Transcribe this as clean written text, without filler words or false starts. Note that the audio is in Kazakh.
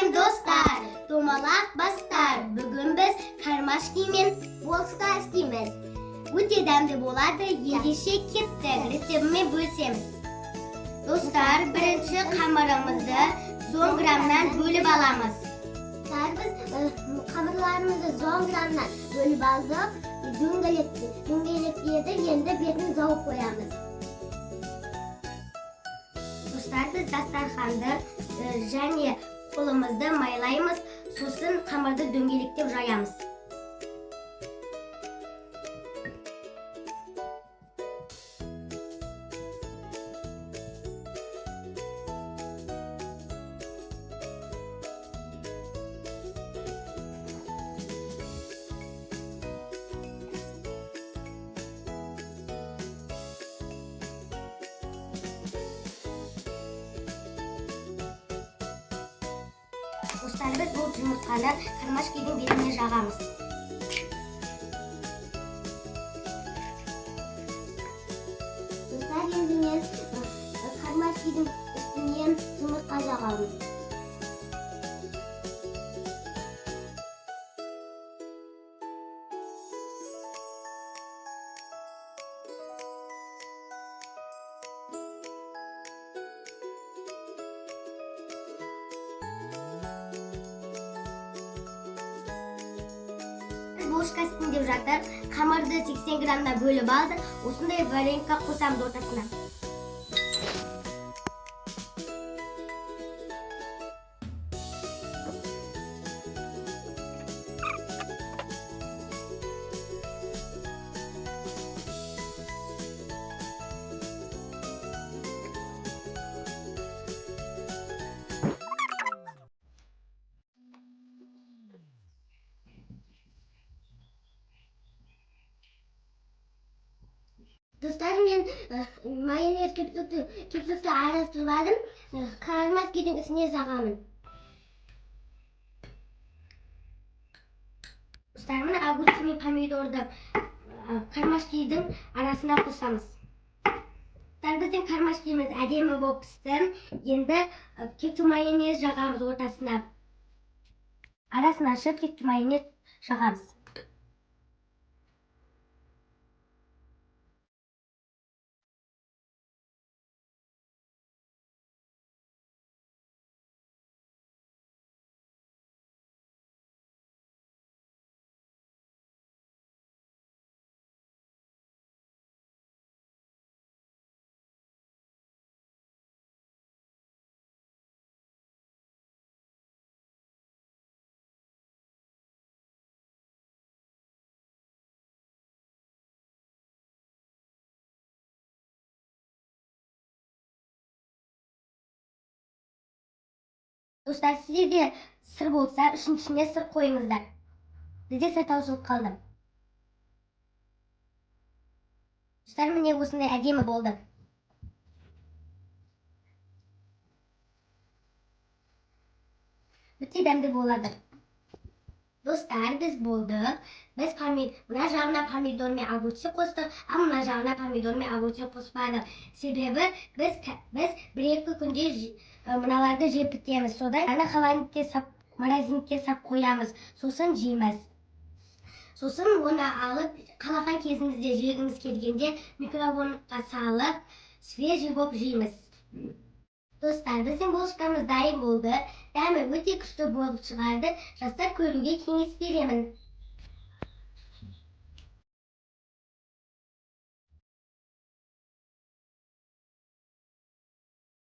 Сәлем, достар! Домалақ бастар. Бүгін біз кармашки мен булочка істейміз. Өте дәмді болады. Ендеше кеттік, рецептімен бөлісеміз. Достар, бірінші қамырымызды 100 граммнан бөліп аламыз. Достар, біз қамырларымызды 100 граммнан бөліп алдық. Дөңгелек дөңгелектеді, енді бетін жауып қоямыз. Достар, біз дастарханды және қолымызды майлаймыз, сосын қамырды дөңгелектеп жаямыз. Достар, біз бұл жұмыртқаны кармашкидің бетіне жағамыз. Достар, енді мен кармашкидің үстіне жұмыртқа жағамын. Біз булочка істейін деп жатыр. Қамырды 80 граммна бөліп алдық. Осындай варенька қосамыз ортасына. Достар, мен майонез кетчупты араластырып алдым. Кармашкидің үстіне жағамын. Достар, міне, огурцы мен помидорды кармашкидің арасына қосамыз. Достар, біздің кармашкиміз әдемі болып пісті. Енді кетчуп майонез жағамыз ортасына. Арасын ашып, кетчуп майонез жағамыз. Достар, сіздерде сыр болса, үшіншісіне сыр қойыңыздар. Бізде сыр таусылып қалды. Достар, міне, осындай әдемі болды. Өте дәмді болады. Достар, біз болдық. Біз мына жағына помидор мен огурцы қостық, ал мына жағына помидор мен огурцы қоспадық. Себебі біз 1-2 күнде мыналарды жеп бітеміз. Содан ана холодильникке сап, морозильникке сап қоямыз. Сосын жейміз. Сосын оны алып, қалаған кезімізде, жегіміз келгенде микроволновка салып, свежий болып жейміз. Достар, біздің булочкамыз дайын болды. Дәмі өте күшті болып шығарды. Жасап көруге кеңес беремін.